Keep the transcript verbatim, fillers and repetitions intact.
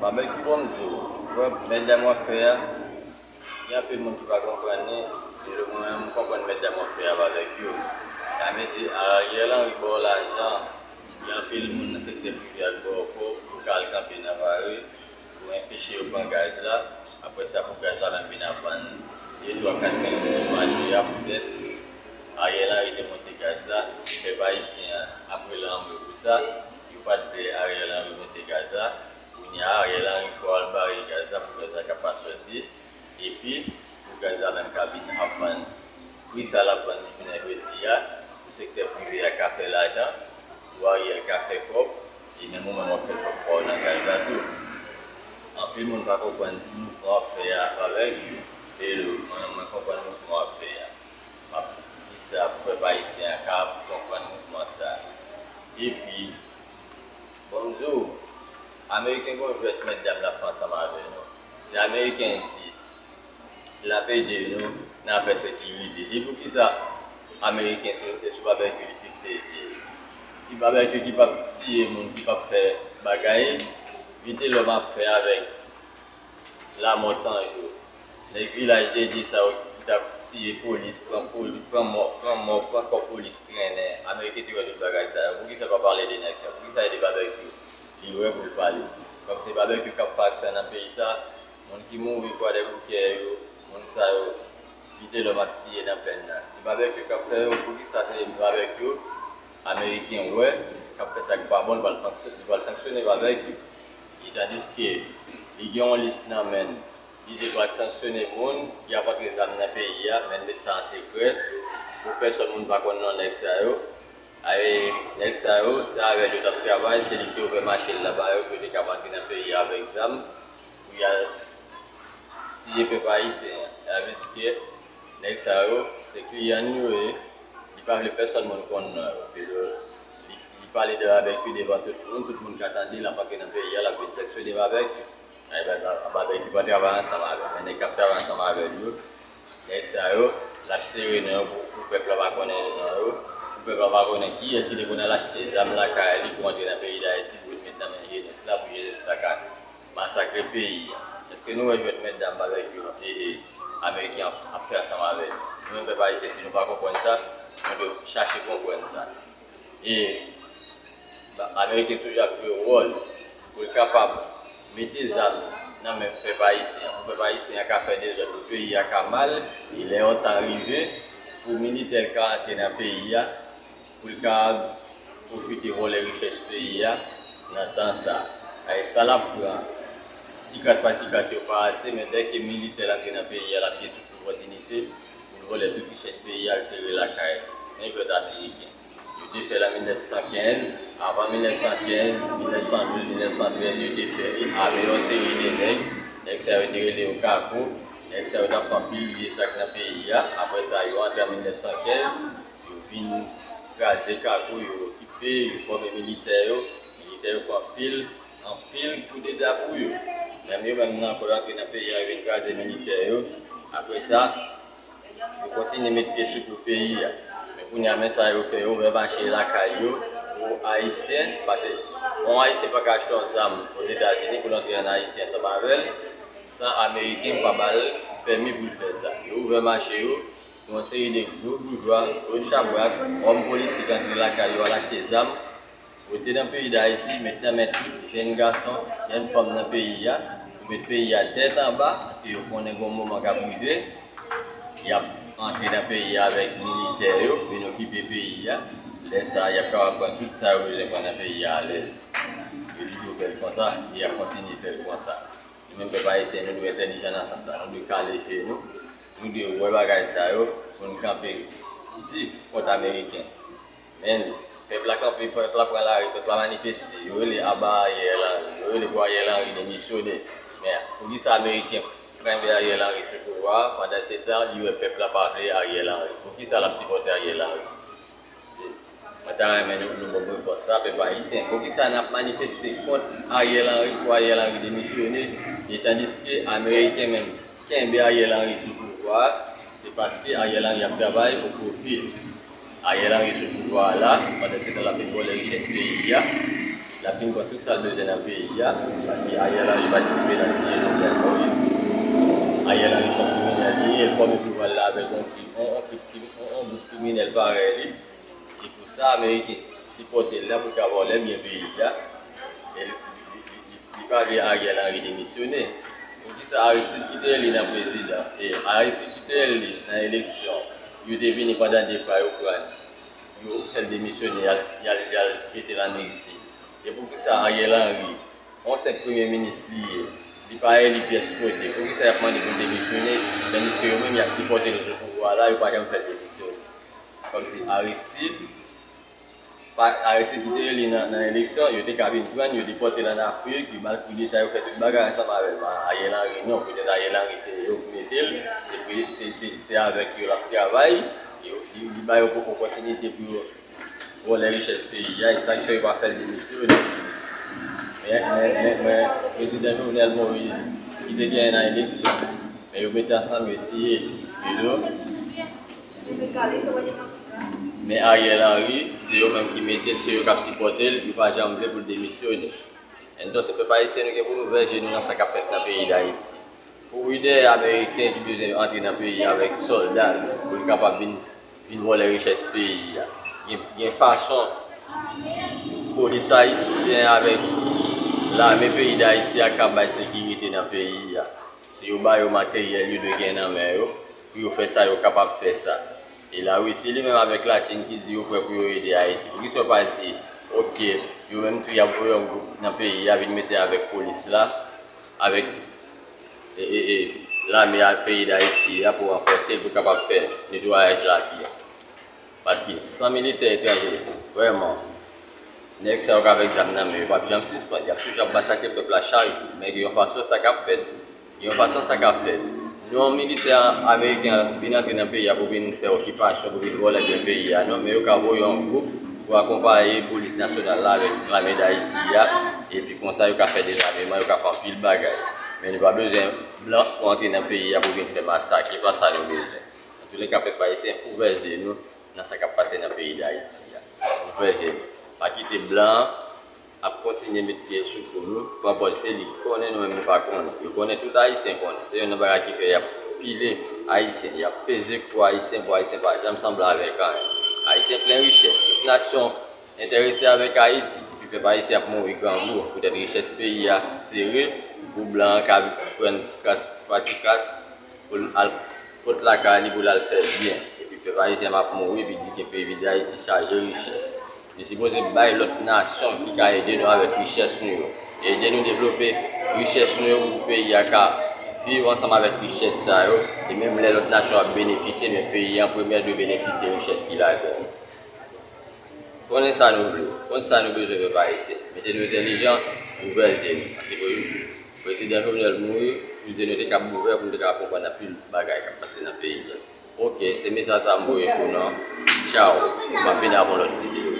Babèkyou, bon m di w, wè mèt dam w ap fè a, gen anpil moun ki pa konprann li, e mwen menm m konprann mèt dam w ap fè a, Babèkyou. Sa vle di, Ariel Henry ba w lajan, gen anpil moun nan sektè prive a k ba w kòb pou w ka al kanpe nan Vare, pou enpeche yo pran gaz la, apre sa pou gaz la menm vin ap vann de twa kat mil goud sou mache a poutèt Ariel Henry te monte gaz la, pèp ayisyen an ap rele anmwe pou sa, yo pa t vle Ariel Henry monte gaz la. Kounye a, Ariel Henry fò al bare gaz la pou gaz la ka pa sòti, epi pou gaz la menm ka vin ap vann pri sa l ap vann jounen jodi a, pou sektè prive a ka fè lajan, pou Ariel ka fè kòb, e menm ou menm w ap fè kòb pa w nan gaz la tou. Anpil moun pa konprann mouvman w ap fè a, Babèkyou. Hello, mwen menm mwen konprann mouvman w ap fè a. M ap di sa pou pèp ayisyen an ka konprann mouvman sa. Epi, bon m di w, Ameriken gon jwèt mèt dam l ap fè ansanm avè nou. Si Ameriken di l ap ede nou nan afè sekirite, e poukisa Ameriken se, se sou Babèkyou li fikse zye l? Ki Babèkyou ki p ap tiye moun, ki p ap fè bagay, Vitelòm ap fè avèk Lanmò San Jou. Nèg Vilaj Dedye sa yo ki t ap tiye polis, pran poli, pran mò, pran mò, pran kò polis trennen. Ameriken te wè tout bagay sa yo. Poukisa l pa pale de nèg sa yo? Poukisa se de Babèkyou li wè pou l pale? Kòmsi Babèkyou k ap fè aksyon nan peyi sa, moun ki mouri Kwadèboukè yo, moun sa yo, Vitelòm ap tiye nan plèn nan. Se Babèkyou k ap fè yo, poukisa se Babèkyou Ameriken wè k ap fè sa k pa bon, li pral sanksyone, li pral sanksyone Babèkyou? E tandiske li gen yon lis nan men l, li di l pral sanksyone moun ki ap antre zam nan peyi a, men l met sa an sekrè pou pèsòn moun pa konn non nèg sa yo. Ay, nèg sa yo, se avè l yo t ap travay, se li ki te ouvè mache l la ba yo, pou yo te ka antre nan peyi a avèk zam, pou y al tiye pèp ayisyen an. Sa vle di ke nèg sa yo, se kliyan l yo ye, li pa vle pèsòn moun konn non yo. Epi li, li, li pale de Babèkyou devan tout moun, tout moun ka tande, l ap antre nan peyi a, l ap vin sanksyone Babèkyou. Ay, Babèkyou pa travay ansanm avè l, men nèg k ap travay ansanm avè l yo, nèg sa yo, l ap sere nan yo pou, pou pèp la pa konnen non yo, pou pèp la pa konnen kiyès ki te konn al achte zam lakay li pou antre nan peyi Dayiti, pou l met nan men jenès la, pou jenès la ka masakre peyi a. Èske nou wè jwèt mèt dam avèk yo, e, e, Ameriken ap, ap fè ansanm avè nou? Nou menm pèp ayisyen, si nou pa konprann sa, nou dwe chache konprann sa. E Ameriken toujou ap jwe wòl pou l kapab mete zam nan men pèp ayisyen an, pou pèp ayisyen an ka fè dezòd, pou peyi a ka mal, e lè yon tan rive, pou militè l ka antre nan peyi a, pou l ka pwofite vòlè richès peyi a nan tan sa. E sa l ap pran, ti kras pa ti kras yo pa ase, men dèke militè l antre nan peyi a, l ap gen tout opòtinite pou l vòlè tout richès peyi a, l sere lakay li. Men jwèt Ameriken. Yo te fè l an mil nèf san kenz, avan mil nèf san kenz, mil nèf san douz, mil nèf san trèz, yo te fè li avè yon seri de nèg. Nèg sa yo te rele yo kako, nèg sa yo t ap fè anpil vye sak nan peyi a. Apre sa, yo antre an mil nèf san kenz, yo vin kraze kako, yo okipe, yo fòme militè yo, militè yo fè anpil, anpil koudeta pou yo. Menm yo menm nan, ankò yo antre nan peyi a, yo vin kraze militè yo. Apre sa, yo kontinye met pye sou kou peyi a. Men kounye a, men sa yo fè, yo ouvè mache lakay yo pou Ayisyen, paske yon Ayisyen pa ka achte yon zam Ozetazini pou l antre ann Ayiti ansanm avè l, san Ameriken pa ba l pèmi pou l fè sa. Yo ouvè mache yo pou yon seri de gwo boujwa, gwo chabrak, òm politik antre lakay yo al achte zam, pote nan peyi Dayiti, met nan men tout jèn gason, jèn fanm nan peyi a, pou met peyi a tèt anba, paske yo konnen gon moman k ap rive, y ap antre nan peyi a avèk militè yo, vin okipe peyi a. Lè sa a, y ap kapab pran tout sa yo bezwen pran nan peyi a alèz. Yo toujou fè l konsa, e y ap kontinye fè l konsa. Nou menm pèp ayisyen, nou dwe entèlijan nan sans sa, nou dwe kale je nou, nou dwe wè bagay sa yo, pou n kanpe di kont Ameriken. Men, pèp la kanpe, pèp la pran lari, pèp la manifeste. Yo rele aba Ariel Henry, yo rele pou Ariel Henry demisyone. Men, poukisa Ameriken kenbe Ariel Henry sou pouvwa a, pandan se tan, li wè pèp la pa vle Ariel Henry? Poukisa l ap sipòte Ariel Henry? Mwen ta renmen nou, nou ban m repons sa, pèp ayisyen. Poukisa n ap manifeste kont Ariel Henry, pou Ariel Henry demisyone, e tandiske Ameriken menm kenbe Ariel Henry sou pouvwa a, se paske Ariel Henry ap travay pou pwofi l. Ariel Henry sou pouvwa a la, pandan se tan l ap vin vòlè richès peyi a. L ap vin pran tout sa l bezwen nan peyi a, paske Ariel Henry patisipe nan tiye Jovenel Moïse. Ariel Henry se yon kriminèl li ye, l fòme pouvwa l la avèk yon krim, yon, yon krim, yon, yon gwoup kriminèl parèy li. E pou sa, Ameriken sipòte l la pou l ka vòlè byen peyi a. E li, li, li, li, li pa vle Ariel Henry demisyone. Poukisa Aristide kite li nan prezidan? E Aristide kite li nan eleksyon. Yo te vini pandan de fwa yo pran l. Yo fè l demisyone, y al, y al, y al jete l an egzil. E poukisa Ariel Henry, yon senp premye minis li ye, li pa eli pyès kote? Poukisa y ap mande pou l demisyone, tandiske yo menm y ap sipòte l sou pouvwa la, yo pa janm fè l demisyone? Kòmsi Aristide, pa, Aristide ki te eli nan, nan eleksyon, yo te ka vin pran l, yo depòte l ann Afrik, yo ba l koudeta, yo fè tout bagay ansanm avè l. Ariel Henry non, petèt Ariel Henry se yo ki mete l, se, se, se, se avèk yo l ap travay, yo, li, li ba yo poko opòtinite pou yo vòlè richès peyi a, e sa k fè yo pa fè l demisyone. Men, men, men, men, prezidan Jovenel Moïse, ki te genyen nan eleksyon, men yo mete ansanm, yo tiye l, you know. Men Ariel Henry, se yo menm ki mete l, se yo k ap sipòte l, yo pa janm vle pou l demisyone. Entonse, pèp ayisyen, nou gen pou nou vèje nou nan sa k ap fèt nan peyi Dayiti. Pou lidè ameriken ki bezwen antre nan peyi a avèk sòlda l pou l kapab vin, vin vòlè richès peyi a. Gen, gen fason polis ayisyen avèk lame peyi Dayiti a ka bay sekirite nan peyi a. Si yo ba yo materyèl yo dwe gen nan men yo, pou yo fè sa, yo kapab fè sa. E Larisi li menm avèk Lachin ki di yo prè pou yo ede Ayiti. Poukisa yo pa di, oke, yo menm tou y ap voye yon gwoup nan peyi a vin mete avèk polis la, avèk e, e, e, lame a peyi Dayiti a pou ranfòse l pou kapab fè netwayaj la byen. Paske san militè etranje, vrèman, nèg sa yo k avèk zam nan men yo p ap janm sispann. Y ap toujou ap masakre pèp la chak jou. Men gen yon fason sa k ap fèt. Gen yon fason sa k ap fèt. Yon militè ameriken vin antre nan peyi a pou vin fè okipasyon, pou vin vòlè byen peyi a. Non, men yo ka voye yon gwoup pou akonpaye polis nasyonal la avèk lame Dayiti a. Epi konsa yo ka fè dezameman, yo ka fè anpil bagay. Men nou pa bezwen blan pou antre nan peyi a pou vin fè masak. Se pa sa nou bezwen. Antouleka, pèp ayisyen, ouvè je nou nan sa k ap pase nan peyi Dayiti a. Ouvè je nou. Pa kite blan an ap kontinye met pye l sou kou nou, pran pòz se li ki konnen, nou menm nou pa konnen. Yo konnen, tout Ayisyen konnen. Se youn nan bagay ki fè y ap pile Ayisyen, y ap peze kou Ayisyen pou Ayisyen pa janm sanble avèk anyen. Ayisyen plen richès. Tout nasyon enterese avèk Ayiti, epi pèp ayisyen ap mouri grangou poutèt richès peyi a sere, pou blan an ka pran ti kras pa ti kras, pou l al pot lakay li, pou l al fè byen. Epi pèp ayisyen ap mouri, epi di ke peyi Dayiti chaje richès. Nou sipoze bay lòt nasyon ki ka ede nou avèk richès nou yo. Ede nou devlope richès nou yo pou peyi a ka viv ansanm avèk richès sa yo. E menm lè lòt nasyon ap benefisye, men peyi an premye dwe benefisye richès ki ladan l. Konnen sa nou vle, konn sa nou bezwen, pèp ayisyen. Mete nou entèlijan, ouvè je nou. Paske prezidan Jovenel mouri, pou je nou te kab ouvè, pou nou te kab konprann anpil bagay k ap pase nan peyi a. Oke, se mesaj sa m voye pou nou. Tchaw, m ap vin avè yon lòt videyo.